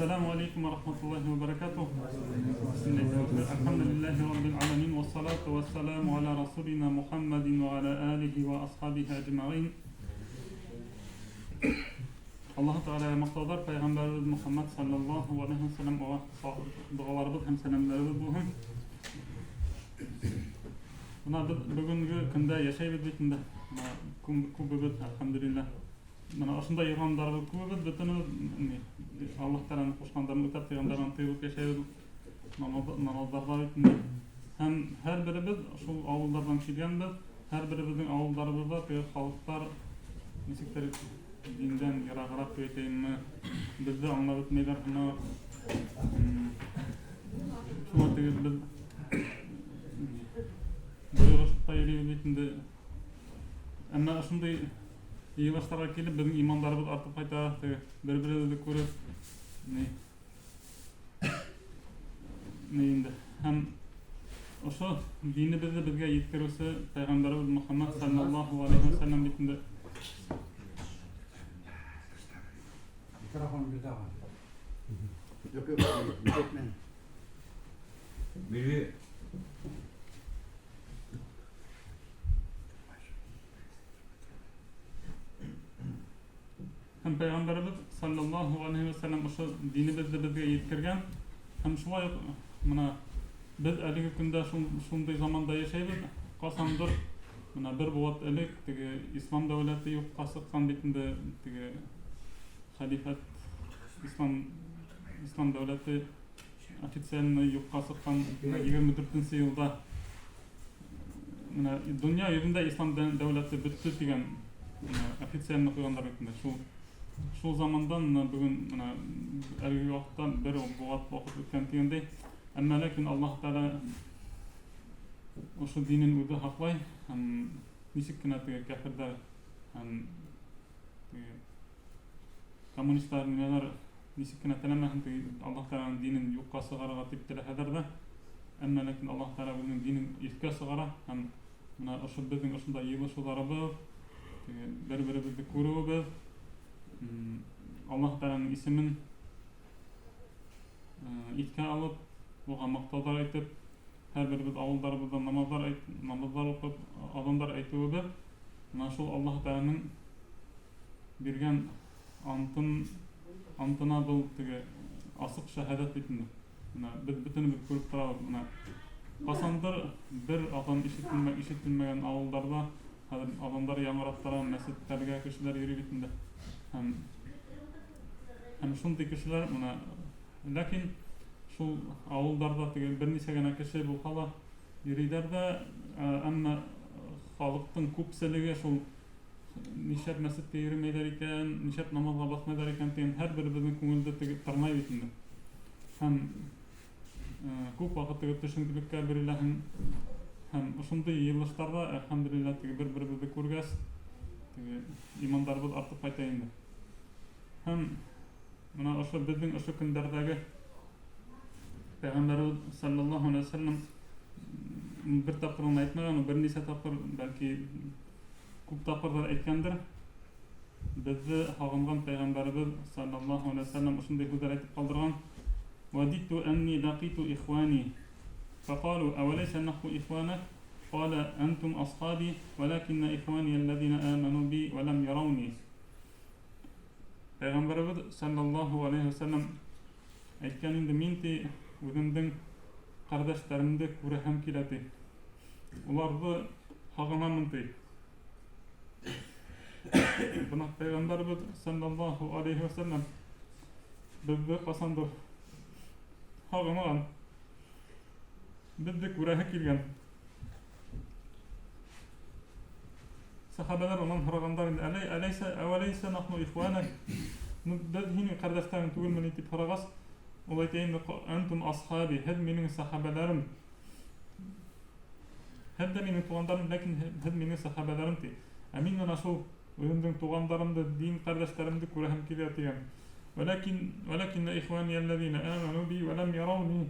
Ассаламу алейкум ва рахматуллахи ва баракатух. Альхамдулиллахи раббил аламин вассалату вассаламу аля расулина Мухаммадин ва аля алихи ва асхабихи аджмаин. Аллаһ Тәғәләгә маҡтауҙар, Пәйғәмбәребеҙ Мөхәммәд саллаллаһу алейһи ва сәлләм уға доғаларыбыҙ һәм сәламдәребеҙ булһын. Бына беҙ бөгөнгө көндә йәшәйбеҙ бит инде. Бына күбебеҙ, әлхәмдүлилләһ. Бына ошонда йыйылғандарыбыҙ күбебеҙ, бөтөнөбөҙ Аллаһ Тәғәләнең ҡушҡандарын үтәп, тыйғандарын тыйылып йәшәйбеҙ. Намаҙҙарҙа бит инде. Һәм һәр беребеҙ шул ауылдарҙан килгәнбеҙ. Һәр беребеҙҙең ауылдарыбыҙҙа теге халыҡтар нисектер диндән йырағыраҡ дип әйтәйемме, беҙҙе аңлап бөтмәйҙәр һымаҡ. Шуңа теге беҙ бойоғошоп йөрөйбөҙ бит инде. Әммә ошондай йыйылыштарға килеп, беҙҙең имандарыбыҙ артып ҡайта, теге бер-беребеҙҙе күреп, ни ни инде. Һәм ошо динебеҙҙе беҙгә еткереүсе Пәйғәмбәребеҙ Мөхәммәд саллаллаһу алейһи ва сәлләм бит инде. Mikrofon bir daha. Yok yok, çekmeyin. Biri Һәм Пәйғәмбәребеҙ саллаллаһу алейһи ва сәлләм ошо динебеҙҙе беҙгә еткергән. Һәм шулай уҡ бына беҙ әлеге көндә шундай заманда йәшәйбеҙ. Ҡасандыр бына бер быуат элек теге ислам дәүләте юҡҡа сыҡҡан бит инде, теге хәлифәт ислам дәүләте официально юҡҡа сыҡҡан 24-нсе йылда. Бына донъя йөҙөндә ислам дәүләте бөттө тигән официально ҡуйғандар бит инде. Шул замандан бына бөгөн бына әлеге ваҡытта бер быуат ваҡыт үткән тигәндәй. Әммә ләкин Аллаһ Тәғәлә ошо динен үҙе һаҡлай һәм нисек кенә теге кәферҙәр һәм теге коммунисттар нимәләр нисек кенә теләмәһен, теге Аллаһ Тәғәләнең динен юҡҡа сығарырға тип теләһәләр ҙә, әммә ләкин Аллаһ Тәғәлә үҙенең динен өҫкә сығара. Һәм бына ошо беҙҙең ошондай йыйылышыуҙарыбыҙ, теге бер-беребеҙҙе күреүебеҙ, Аллаһ Тәғәләнең исемен иҫкә алып, уға маҡтауҙар әйтеп, һәр беребеҙ ауылдарыбыҙҙа намаҙҙар уҡып, аҙандар әйтеүебеҙ, бына шул Аллаһ Тәғәләнең биргән антына был теге асыҡ шәһәҙәт бит инде. Бына беҙ бөтөнөбөҙ күреп торабыҙ, бына ҡасандыр бер аҙан ишетелмәгән ауылдарҙа хәҙер аҙандар яңғырап тора, мәсеттәргә кешеләр йөрөй бит инде. Һәм шундай кешеләр, бына, ләкин шул ауылдарҙа теге бер нисә генә кеше булһа ла йөрөйҙәр ҙә, әммә халыҡтың күпселеге шул нишләп мәсеткә йөрөмәйҙәр икән, нишләп намаҙға баҫмайҙар икән тигән һәр беребеҙҙең күңелдә теге тырнай бит инде. Һәм күп ваҡыт теге төшөнкөлөккә биреләһең. Һәм ошондай йыйылыштарҙа, әлхәмдүлилләһ, теге бер-беребеҙҙе күргәс, теге имандарыбыҙ артып ҡайта инде. Һәм бына ошо беҙҙең ошо көндәрҙәге Пәйғәмбәребеҙ саллаллаһу алейһи ва сәлләм бер тапҡыр ғына әйтмәгән, ул бер нисә тапҡыр, бәлки күп тапҡырҙар әйткәндер. Беҙҙе һағынған Пәйғәмбәребеҙ саллаллаһу алейһи ва сәлләм ошондай һүҙҙәр әйтеп ҡалдырған: Вадиту анни лақиту ихвани. Фақалу авалайса нахну ихванак? Қала антум асхаби, валакинна ихвани аллазина аману би ва лам ярауни. Пәйғәмбәребеҙ саллаллаһу алейһи ва сәлләм әйткән инде: мин ти үҙемдең ҡәрҙәштәремде күрәһем килә ти, уларҙы һағынамын ти. Бына Пәйғәмбәребеҙ саллаллаһу алейһи ва сәлләм беҙҙе ҡасандыр һағынған, беҙҙе күрәһе килгән. Сәхәбәләр унан һорағандар инде: Әләйсә, әүәләйсә нахну ихванак? Беҙ һинең ҡәрҙәштәрең түгелме ни тип һорағас, ул әйтә инде: Антум асхаби, һеҙ минең сәхәбәләрем. Һеҙ ҙә минең туғандарым, ләкин һеҙ минең сәхәбәләрем ти. Ә мин бына шул үҙемдең туғандарымды, дин ҡәрҙәштәремде күрәһем килә тигән. Вәләкин ихвани аллазина аману би ва лам ярауни.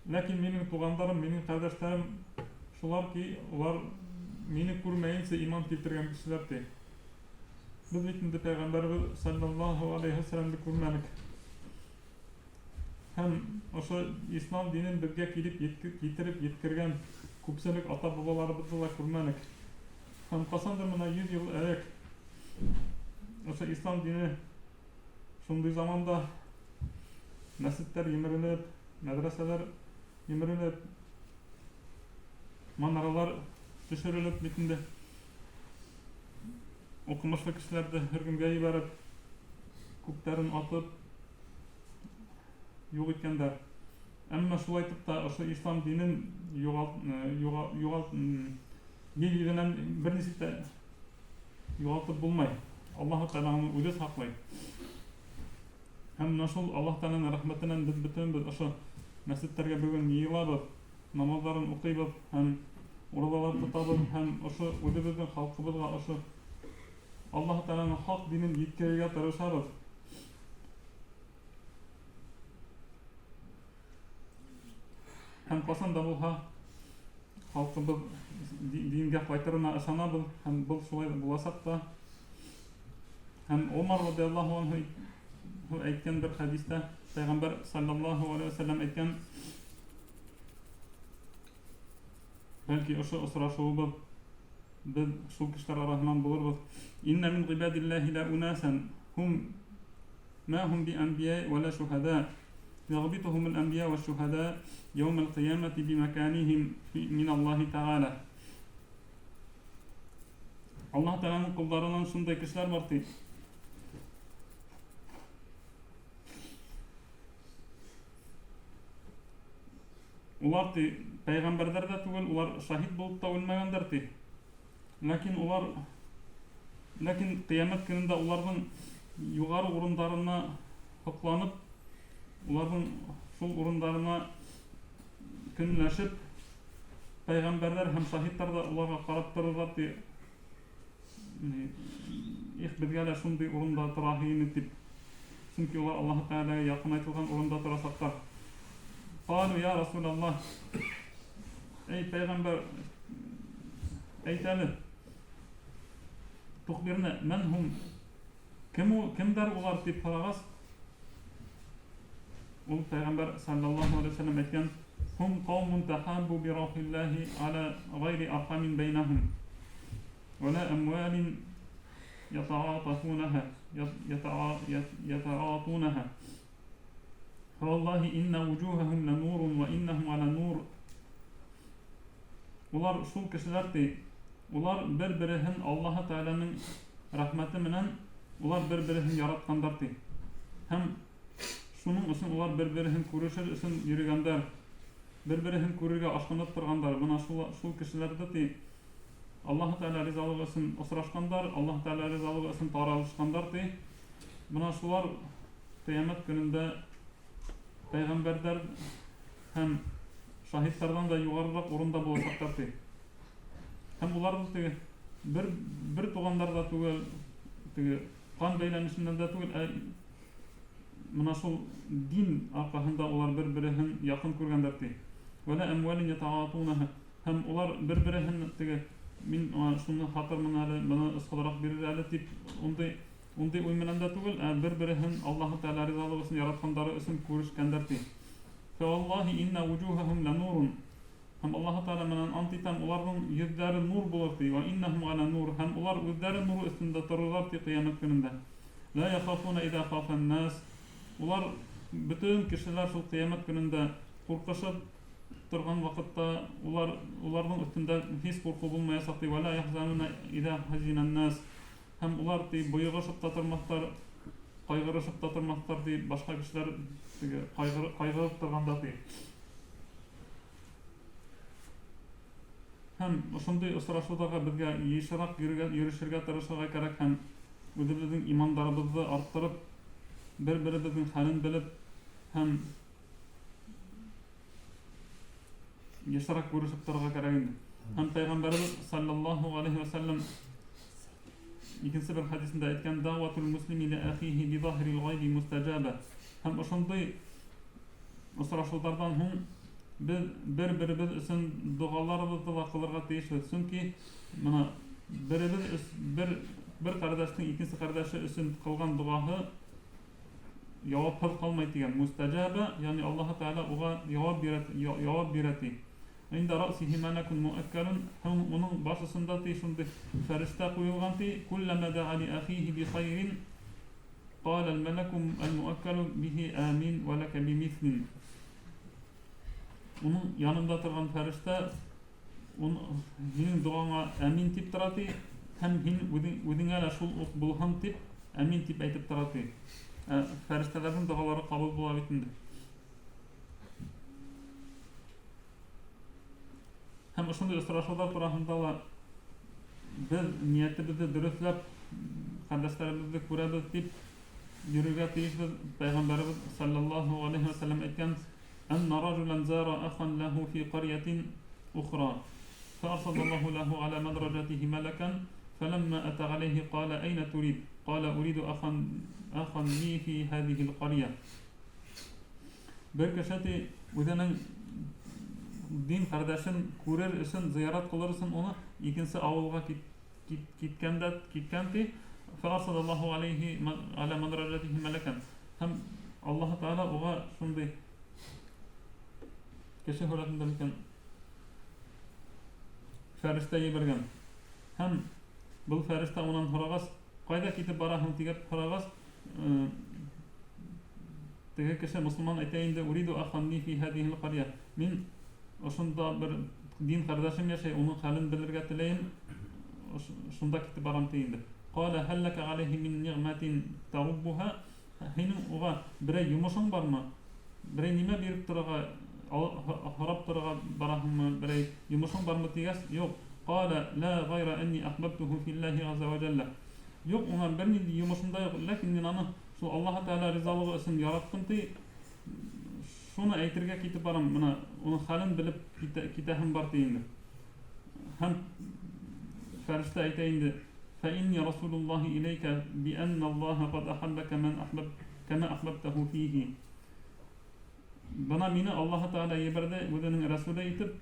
Ләкин минең туғандарым, минең ҡәрҙәштәрем шулар ки, улар мине күрмәйенсә иман килтергән кешеләр ти. Беҙ бит инде пәйғәмбәребеҙ саллаллаһу алейһи вәсәләмде күрмәнек. Һәм ошо ислам динен беҙгә килеп китереп еткергән күпселек ата-бабаларыбыҙҙы ла күрмәнек. Һәм ҡасандыр бына 100 йыл элек ошо ислам дине шундай заманда мәсеттәр емерелеп, мәҙрәсәләр емерелеп, манаралар төшөрөлөп бит инде уҡымышлы кешеләрҙе һөргөнгә ебәреп, күптәрен атып юҡ иткәндәр. Әммә шулай итеп тә ошо ислам динен юғалт, ер йөҙөнән бер нисек тә юғалтып булмай. Аллаһ Тәғәлә уны үҙе һаҡлай. Һәм менә шул Аллаһ Тәғәләнең рәхмәтенән беҙ бөтөнбеҙ ошо мәсеттәргә бөгөн йыйылабыҙ, намаҙҙарын уҡыйбыҙ һәм ураҙалар тотабыҙ һәм ошо үҙебеҙҙең халҡыбыҙға ошо Аллаһ Тәғәләнең хаҡ динен еткерергә тырышабыҙ. Һәм ҡасан да булһа халҡыбыҙ дингә ҡайтырына ышанабыҙ һәм был шулай буласаҡ та. Һәм Умар радиаллаһу анһу әйткән бер хәдистә Пәйғәмбәр саллаллаһу алейһи вәсәлләм әйткән, бәлки ошо осрашыуыбыҙ беҙ шул кешеләр араһынан булырбыҙ. Иннә мин ғибадиллаһи ла унасан һум ма һум би анбия ва ла шухада يغبطهم الأنبياء والشهداء يوم القيامة بمكانهم من الله تعالى. Аллаһ Тәғәләнең ҡолдарынан шундай кешеләр бар ти. Улар ти пәйғәмбәрҙәр ҙә түгел, улар шаһит булып та үлмәгәндәр ти. Ләкин улар, ләкин ҡиәмәт көнөндә уларҙың юғары урындарына һоҡланып, уларҙың шул урындарына көнләшеп, пәйғәмбәрҙәр һәм шаһиттар ҙа уларға ҡарап торорҙар ти. Их, беҙгә лә шундай урында тораһы ине тип. Сөнки улар Аллаһ Тәғәләгә яҡынайтылған урында торасаҡтар. Ҡалу я Расулаллаһ, эй пәйғәмбәр, әйт әле, тухбирна мән һум, кемдәр улар тип һорағас, ул пәйғәмбәр саллаллаһу алейһи вәсәлләм әйткән: Һум ҡаумун тахаббу би рухиллаһи ала ғайри архамин бәйнәһум ва ла амвалин ятаатафунаһа ятаатунаһа фаваллаһи инна вуджухахум ланурун ва иннахум ала нур. Улар шул кешеләр ти, улар бер-береһен Аллаһ Тәғәләнең рәхмәте менән улар бер-береһен яратҡандар ти. Һәм шуның өсөн улар бер-береһен күрешер өсөн йөрөгәндәр, бер-береһен күрергә ашҡынып торғандар. Бына шул кешеләрҙе ти Аллаһ Тәғәлә ризалығы өсөн осрашҡандар, Аллаһ Тәғәлә ризалығы өсөн таралышҡандар ти. Бына шулар ҡиәмәт көнөндә пәйғәмбәрҙәр һәм шаһиттарҙан да юғарыраҡ урында буласаҡтар ти. Һәм уларҙы теге бер туғандар ҙа түгел, теге ҡан бәйләнешенән дә түгел, ә мына шул дин арҡаһында улар бер-береһен яҡын күргәндәр ти. Вә лә әмвәлин ятаатунаһа. Һәм улар бер-береһен теге мин шуны һатырмын әле, быны ысҡалыраҡ бирер әле тип ундай уй менән дә түгел, ә бер-береһен Аллаһ Тәғәлә ризалығы өсөн яратҡандары өсөн күрешкәндәр ти. Фәваллаһи инна вуджухахум ланурун. Һәм Аллаһ Тәғәлә менән ант итәм, уларҙың йөҙҙәре нур булыр ти. Ва иннахум ала нур. Һәм улар үҙҙәре нур өҫтөндә торорҙар ти ҡиәмәт көнөндә. Ла яхафуна иҙа хафан нас. Улар бөтөн кешеләр шул ҡиәмәт көнөндә ҡурҡышып торған ваҡытта уларҙың өҫтөндә һис ҡурҡыу булмаясаҡ ти. Ва ла яхзануна иҙа хазинан нас. Һәм улар ти бойоғошоп та тормаҫтар, ҡайғырышып та тормаҫтар ти, башҡа кешеләр теге ҡайғырып торғанда ти. Һәм ошондай осрашыуҙарға беҙгә йышыраҡ йөрөшөргә тырышырға кәрәк һәм үҙебеҙҙең имандарыбыҙҙы арттырып, бер-беребеҙҙең хәлен белеп һәм йышыраҡ күрешеп торорға кәрәк инде. Һәм Пәйғәмбәребеҙ саллаллаһу алейһи вә сәлләм икенсе бер хәдисендә әйткән: Дағватул муслими ли ахиһи би заһирил ғайби мустажаба. Һәм ошондай осрашыуҙарҙан һуң беҙ бер-беребеҙ өсөн доғаларыбыҙҙы ла ҡылырға тейешбеҙ. Сөнки бына беребеҙ бер Бер ҡәрҙәштең икенсе ҡәрҙәше өсөн ҡылған доғаһы яуапһыҙ ҡалмай тигән. Мустаҗаба, ягъни Аллаһы Тәғәлә уға яуап бирә, яуап бирә ти. Инда раъсихи малакун муаккалун, һәм уның баш осонда ти шундый фәрештә ҡуйылған ти, куллама да'a ли ахихи би хайрин قال الملك المؤكل به آمين ولك بمثل. Уның янында торған фәрештә һинең доғаңа әмин тип тора ти, һәм һин үҙеңә лә шул уҡ булһын тип әмин тип әйтеп тора ти. Фәрештәләрҙең доғалары ҡабул була бит инде. Һәм ошондай осрашыуҙар тураһында ла беҙ ниәтебеҙҙе дөрөҫләп ҡәрҙәштәребеҙҙе күрәбеҙ тип йөрөргә тейешбеҙ. Пәйғәмбәребеҙ саллаллаһу алейһи вә сәлләм әйткән: "Әннә раджулан зара ахан лаху фи ҡарьятин ухра, фарсалаллаху лаху аля мадражатихи малакан, фаламма ата алейхи ҡала әйнә турид? Ҡала уриду ахан ли фи һәҙихил ҡарья." Бер кеше ти үҙенең дин ҡәрҙәшен күрер өсөн, зыярат ҡылыр өсөн уны икенсе ауылға киткән ти. Фарсалаллаху алейхи аля мадражатихи малакан. Һәм Аллаһ Тәғәлә уға шундай кеше һүрәтендә микән фәрештә ебәргән. Һәм был фәрештә унан һорағас, ҡайҙа китеп бараһың тигәп һорағас, теге кеше мосолман әйтә инде: "Уриду ахан ли фи һәҙихил ҡарья." Мин ошонда бер дин ҡәрҙәшем йәшәй, уның хәлен белергә теләйем, шунда китеп барам ти инде. Ҡала һәл ләкә алейһи мин ниғмәтин таруббуһа. Һинең уға берәй йомошоң бармы? Берәй нимә биреп торорға, һорап торорға бараһыңмы? Берәй йомошоң бармы тигәс, юҡ. Ҡала ла ғайра әнни әхбәбтүһү филлаһи ғазза ва җәллә. Юҡ, уңа бер ниндәй йомошом да юҡ, ләкин мин аны шул Аллаһ Тәғәлә ризалығы өсөн яраттым ти. Шуны әйтергә китеп барам, бына уның хәлен белеп китәһем бар ти инде. Һәм фәрештә әйтә инде: فإني رسول الله إليك بأن الله قد أحبك من أحبب كما أحببته فيه. Бына мине Аллаһ Тәғәлә ебәрҙе үҙенең рәсүле итеп,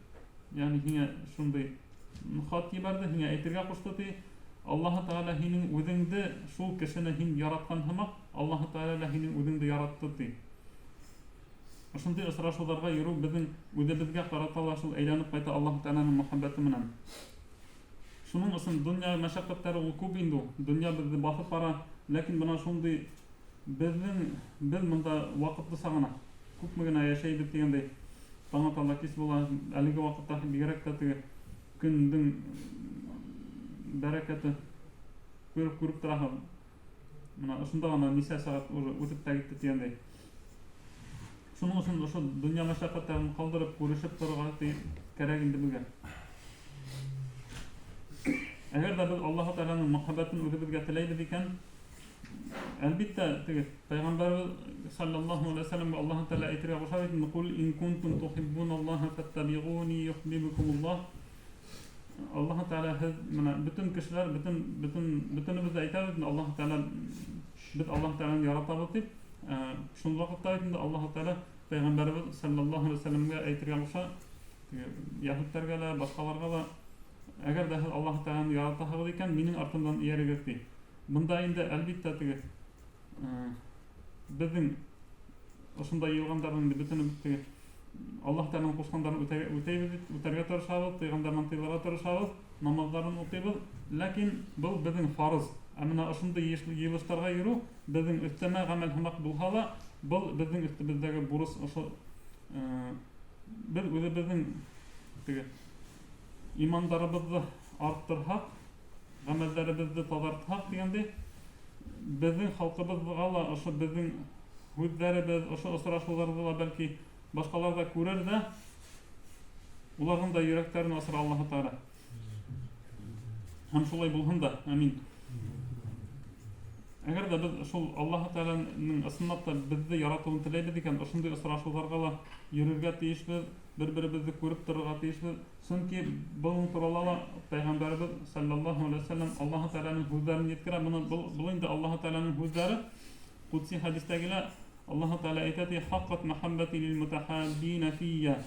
ягъни һиңә шундай хат ебәрҙе, һиңә әйтергә ҡушты ти. Аллаһ Тәғәлә һинең үҙеңде, шул кешене һин яратҡан һымаҡ, Аллаһ Тәғәлә лә һинең үҙеңде яратты ти. Ошондай осрашыуҙарға йөрөү беҙҙең үҙебеҙгә ҡарата ла шул әйләнеп ҡайта Аллаһ Тәғәләнең мөхәббәте менән. Шуның өсөн донъя мәшәҡәттәре ул күп инде ул. Донъя беҙҙе баҫып бара, ләкин бына шундай беҙ бында ваҡытлыса ғына күпме генә йәшәйбеҙ тигәндәй, таң ата ла кис була. Әлеге ваҡытта бигерәк тә теге көндөң бәрәкәте күреп тораһың. Бына ошонда ғына нисә сәғәт уже үтеп тә китте тигәндәй. Шуның өсөн ошо донъя мәшәҡәттәрен ҡалдырып, күрешеп торорға кәрәк инде беҙгә. Әгәр ҙә беҙ Аллаһ Тәғәләнең мөхәббәтен үҙебеҙгә теләйбеҙ икән, әлбиттә, теге Пәйғәмбәребеҙ саллаллаһу алейһи ва сәлләмгә Аллаһ Тәғәлә әйтергә ҡуша бит инде: "Ҡул ин кунтум тухиббуналлаһа фаттабиғуни юхбибкумуллаһ." Аллаһ Тәғәлә һеҙ бына бөтөн кешеләр, бөтөнөбөҙ ҙә әйтәбеҙ инде, Аллаһ Тәғәлә, беҙ Аллаһ Тәғәләне яратабыҙ тип. Шул ваҡытта бит инде Аллаһ Тәғәлә Пәйғәмбәребеҙ саллаллаһу алейһи ва сәлләмгә әйтергә ҡуша, теге йәһүдтәргә лә, башҡаларға ла: әгәр ҙә һеҙ Аллаһ Тәғәләне яратаһығыҙ икән, минең артымдан эйәрегеҙ ти. Бында инде әлбиттә теге беҙҙең ошонда йыйылғандарҙың инде бөтөнө теге Аллаһ Тәғәләнең ҡушҡандарын үтәйбеҙ бит, үтәргә тырышабыҙ, тыйғандарынан тыйылырға тырышабыҙ, намаҙҙарын уҡыйбыҙ, ләкин был беҙҙең фарыз. Ә бына ошондай йыйылыштарға йөрөү беҙҙең өҫтәмә ғәмәл һымаҡ булһа ла, был беҙҙең өҫтөбөҙҙәге бурыс. Ошо беҙ үҙебеҙҙең теге имандарыбыҙҙы арттырһаҡ, ғәмәлдәребеҙҙе таҙартһаҡ тигәндәй, беҙҙең халҡыбыҙға ла ошо беҙҙең һүҙҙәребеҙ, ошо осрашыуҙарҙы ла бәлки башҡалар ҙа күрер ҙә, уларҙың да йөрәктәрен асыр Аллаһ Тәғәлә. Һәм шулай булһын да, амин. Әгәр ҙә беҙ шул Аллаһ Тәғәләнең ысынлап та беҙҙе яратыуын теләйбеҙ икән, ошондай осрашыуҙарға ла йөрөргә тейешбеҙ, бер-беребеҙҙе күреп торорға тейешбеҙ. Сөнки был турала ла Пәйғәмбәребеҙ саллаллаһу алейһи ва сәлләм Аллаһ Тәғәләнең һүҙҙәрен еткерә. Быны был инде Аллаһ Тәғәләнең һүҙҙәре. Ҡудси хәдистәге лә Аллаһ Тәғәлә әйтә ти: "Хаҡҡат мөхәббәти лил мутахаббина фийя."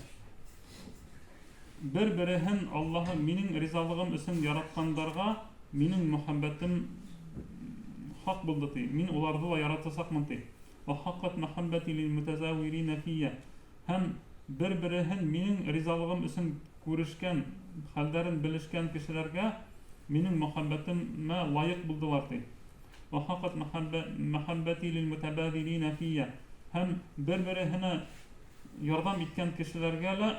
Бер-береһен Аллаһ минең ризалығым өсөн яратҡандарға минең мөхәббәтем хаҡ булды ти. Мин уларҙы ла яратасаҡмын ти. Вә хаҡҡат мәхәббәти лил мутазавирина фия. Һәм бер-береһен минең ризалығым өсөн күрешкән, хәлдәрен белешкән кешеләргә минең мөхәббәтемә лайыҡ булдылар ти. Вә хаҡҡат мәхәббәти лил мутабаҙилина фия. Һәм бер-береһенә ярҙам иткән кешеләргә лә,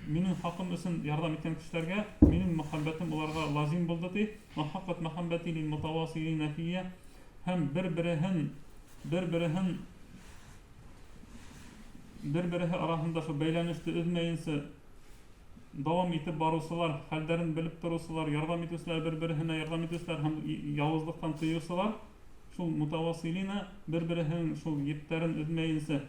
минең хаҡым өсөн ярҙам иткән кешеләргә минең мөхәббәтем уларға лазим булды ти. Вә хаҡҡат мәхәббәти лил мутавасилина фия. Һәм бер-береһен бер-береһе араһында шул бәйләнеште өҙмәйенсә дауам итеп барыусылар, хәлдәрен белеп тороусылар, ярҙам итеүселәр, бер-береһенә ярҙам итеүселәр һәм яуызлыҡтан тыйыусылар, шул мутавасилина бер-береһенең шул ептәрен өҙмәйенсә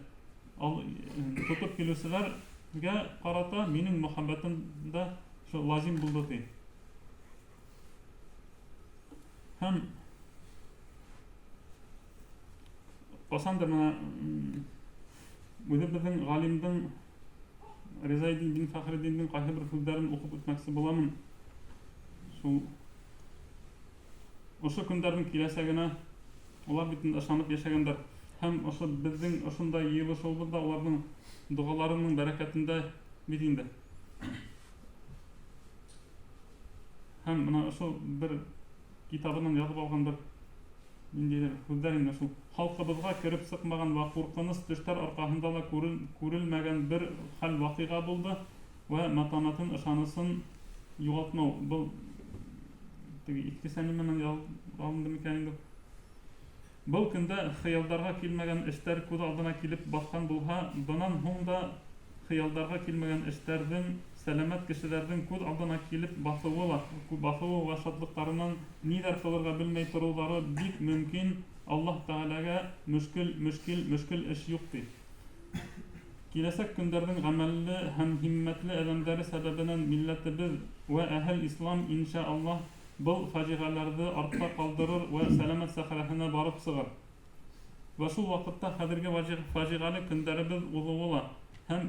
тотоп килеүселәргә ҡарата минең мөхәббәтем дә шул лазим булды ти. Һәм ҡасандыр бына үҙебеҙҙең ғалимдың Ризаиддин бин Фәхреддиндең ҡайһы бер һүҙҙәрен уҡып үтмәксе буламын. Шул ошо көндәрҙең киләсәгенә улар бит инде ышанып йәшәгәндәр. Һәм ошо беҙҙең ошондай йыйылышыуыбыҙ ҙа уларҙың доғаларының бәрәкәтендә бит инде. Һәм бына ошо бер китабынан яҙып алған бер ниндәйҙер һүҙҙәр инде шул. Халҡыбыҙға кереп сыҡмаған вә ҡурҡыныс төштәр арҡаһында ла күрелмәгән бер хәл ваҡиға булды вә матанатын ышанысын юғалтмау. Был теге иҫке сәлимәнән яҙып алынды микән инде? Был көндә хыялдарға килмәгән эштәр күҙ алдына килеп баҫҡан булһа, бынан һуң да хыялдарға килмәгән эштәрҙең сәләмәт кешеләрҙең күҙ алдына килеп баҫыуы ла, баҫыуы вә шатлыҡтарынан ниҙәр ҡылырға белмәй тороуҙары бик мөмкин. Аллаһ Тәғәләгә мөшкел, мөшкил, мөшкел эш юҡ ти. Киләсәк көндәрҙең ғәмәлле һәм һиммәтле әҙәмдәре сәбәбенән милләтебеҙ вә әһел ислам инша Аллаһ был фажиғәләрҙе артта ҡалдырыр вә сәләмәт сәхрәһенә барып сығыр. Вә шул ваҡытта хәҙерге фажиғәле көндәребеҙ уҙыуы ла һәм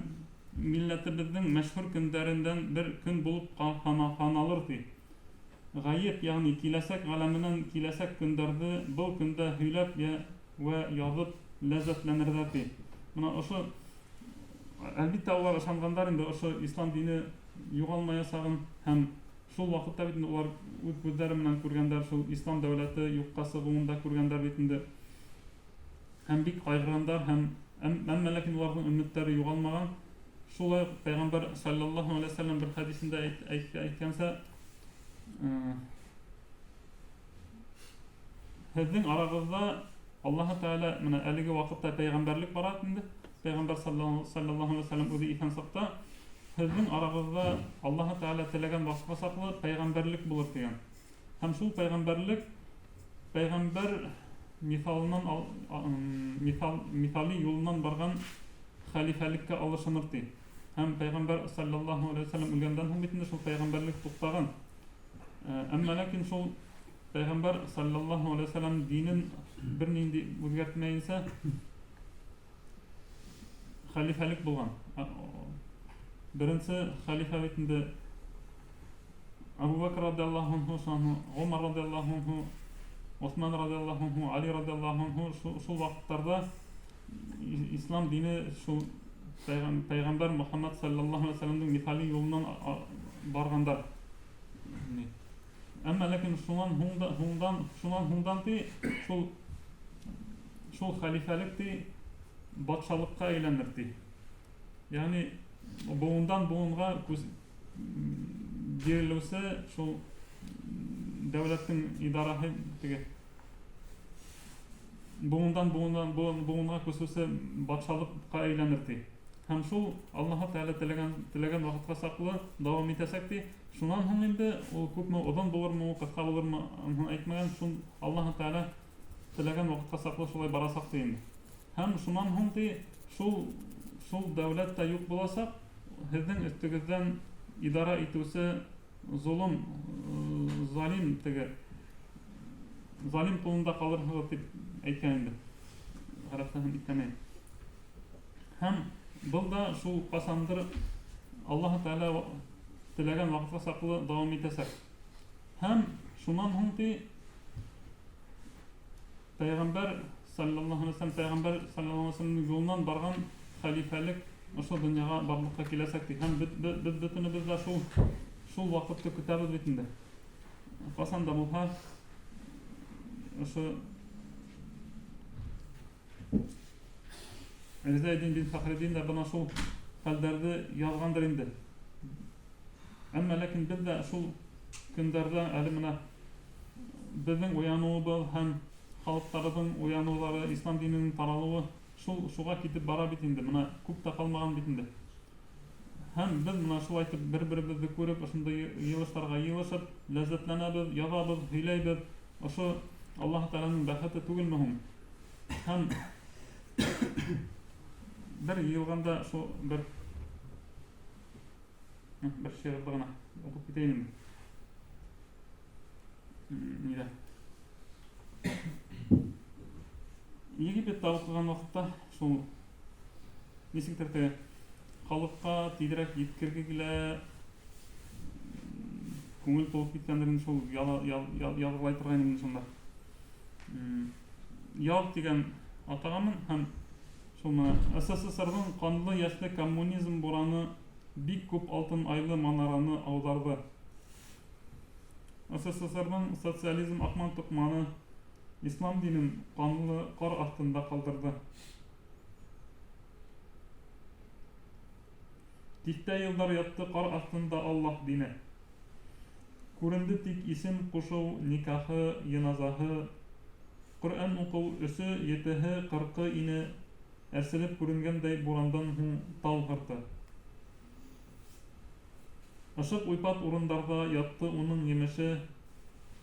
милләтебеҙҙең мәшһүр көндәренән бер көн булып һаналыр ти. Ғәйеп, йәғни киләсәк ғәләменән киләсәк көндәрҙе был көндә һөйләп вә яҙып ләззәтләнерҙәр ти. Бына ошо, әлбиттә, улар ышанғандар инде ошо ислам дине юғалмаясағын һәм шул ваҡытта бит инде улар үҙ күҙҙәре менән күргәндәр, шул ислам дәүләте юҡҡа сығыуын да күргәндәр бит инде. Һәм бик ҡайғырғандар, һәм әммә ләкин уларҙың өмөттәре юғалмаған. Шулай уҡ Пәйғәмбәр саллаллаһу алейһи вәсәлләм бер хәдисендә әйткәнсә, һеҙҙең арағыҙҙа Аллаһы Тәғәлә менә әлеге ваҡытта пәйғәмбәрлек бара инде. Пәйғәмбәр саллаллаһу алейһи вәсәлләм үҙе иҫән саҡта һеҙҙең арағыҙҙа Аллаһы Тәғәлә теләгән ваҡытҡа саҡлы пәйғәмбәрлек булыр тигән. Һәм шул пәйғәмбәрлек пәйғәмбәр миҫалынан миҫали юлынан барған хәлифәлеккә алышыныр ти. Һәм пәйғәмбәр саллаллаһу алейһи вәсәлләм үлгәндән һуң бит инде шул пәйғәмбәрлек туҡтаған. Әммә ләкин шул пәйғәмбәр саллаллаһу алейһи вәсәлләм динен бер ниндәй үҙгәртмәйенсә хәлифәлек булған. Беренсе хәлифә бит инде Әбу Бәкр радиаллаһу анһу, шунан Ғүмәр радиаллаһу анһу, Усман радиаллаһу анһу, Али радиаллаһу анһу, шул ваҡыттарҙа ислам дине шул пәйғәмбәр Мөхәммәд саллаллаһу алейһи вәсәлләмдең миҫали юлынан барғандар. Әммә ләкин шунан һуңдан ти шул хәлифәлек ти батшалыҡҡа әйләнер ти. Йәғни быуындан быуынға бирелеүсе шул дәүләттең идараһы теге быуындан быуынға күсеүсе батшалыҡҡа әйләнер ти. Һәм шул Аллаһы Тәғәлә теләгән ваҡытҡа саҡлы дауам итәсәк ти. Шунан һуң инде ул күпме оҙон булырмы, ул ҡыҫҡа булырмы, уныһын әйтмәгән. Шул Аллаһы Тәғәлә теләгән ваҡытҡа саҡлы шулай барасаҡ ти инде. Һәм шунан һуң ти шул дәүләт тә юҡ буласаҡ, һеҙҙең өҫтөгөҙҙән идара итеүсе золом, залим теге залим ҡулында ҡалырһығыҙ тип әйткән инде. Ғәрәпсәһен иткәнәй. Һәм был да шул ҡасандыр Аллаһы Тәғәлә теләгән ваҡытҡа саҡлы дауам итәсәк. Һәм шунан һуң ти Пәйғәмбәр саллаллаһу алейһи вәсәлләм, пәйғәмбәр саллаллаһу алейһи вәсәлләмдең юлынан барған хәлифәлек ошо донъяға барлыҡҡа киләсәк ти. Һәм беҙ бөтөнөбөҙ ҙә шул ваҡытты көтәбеҙ бит инде. Ҡасан да булһа ошо Ризаэддин бин Фәхреддин дә бына шул хәлдәрҙе яҙғандыр инде. Әммә ләкин беҙ ҙә шул көндәрҙә әле бына беҙҙең уяныуыбыҙ һәм халыҡтарҙың уяныуҙары, ислам диненең таралыуы шуға китеп бара бит инде. Бына күп тә ҡалмаған бит инде. Һәм беҙ бына шулай итеп бер-беребеҙҙе күреп, ошондай йыйылыштарға йыйылышып, ләззәтләнәбеҙ, яҙабыҙ, һөйләйбеҙ. Ошо Аллаһ Тәғәләнең бәхете түгелме һуң? Һәм бер йыйылғанда шул бер шиғырҙы ғына уҡып китәйем инде. Ниҙә? Египетта уҡыған ваҡытта шул нисектер теге халыҡҡа тиҙерәк еткерге килә, күңел тулып киткәндер инде, шул яҙғылай торғайным инде шунда. Яҙ тигән атағанмын һәм шул менән СССРҙың ҡанлы йәшле коммунизм бураны бик күп алтын айлы манараны ауҙарҙы. СССРҙың социализм аҡман тоҡманы ислам динен ҡанлы ҡар аҫтында ҡалдырҙы. Тиҫтә йылдар ятты ҡар аҫтында Аллаһ дине. Күренде тик исем ҡушыу, никахы, йыназаһы, Ҡөрьән уҡыу өсө, етеһе, ҡырҡы ине, әрселеп күренгәндәй бурандан һуң тау һырты. Ышыҡ уйпат урындарҙа ятты уның емеше,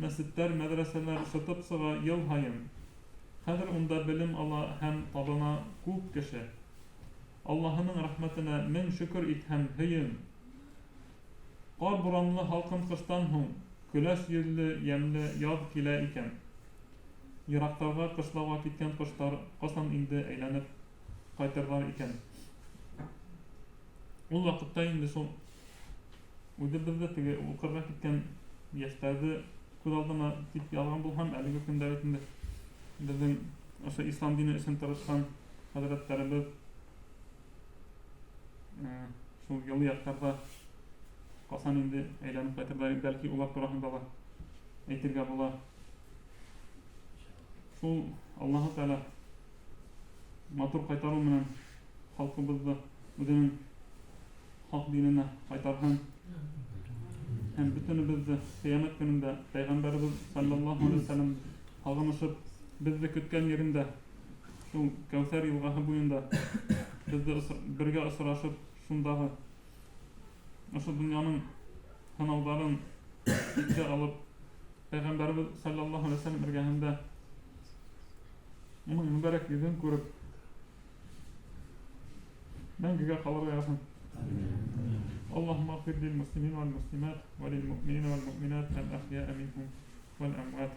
мәсеттәр, мәҙрәсәләр шытып сыға йыл һайын. Хәҙер унда белем ала һәм табына күп кеше. Аллаһының рәхмәтенә мең шөкөр ит һәм һөйөн. Ҡар буранлы һалҡын ҡыштан һуң көләс йөҙлө йәмле яҙ килә икән. Йыраҡтарға ҡышлауға киткән ҡоштар ҡасан инде әйләнеп ҡайтырҙар икән. Ул ваҡытта инде шул үҙебеҙҙе теге уҡырға киткән йәштәрҙе күҙ алдына тип яҙған булһам, әлеге көндә бит инде беҙҙең ошо ислам дине өсөн тырышҡан хәҙрәттәребеҙ шул йылы яҡтарҙа ҡасан инде әйләнеп ҡайтырҙар, бәлки улар тураһында ла әйтергә була. Шул Аллаһы Тәғәлә матур ҡайтарыу менән халҡыбыҙҙы үҙенең хаҡ диненә ҡайтарһын. Һәм бөтөнөбөҙҙө ҡиәмәт көнөндә Пәйғәмбәребеҙ саллаллаһу алейһи вәсәләм һағынышып беҙҙе көткән ерендә, шул Кәүҫәр йылғаһы буйында беҙҙе бергә осрашып, шундағы ошо донъяның һынауҙарын иҫкә алып, Пәйғәмбәребеҙ саллаллаһу алейһи вәсәләм эргәһендә уның мөбәрәк йөҙөн күреп, мәңгегә ҡалырға яҙһын. اللهم اغفر للمسلمين والمسلمات وللمؤمنين والمؤمنات الأحياء منهم والأموات.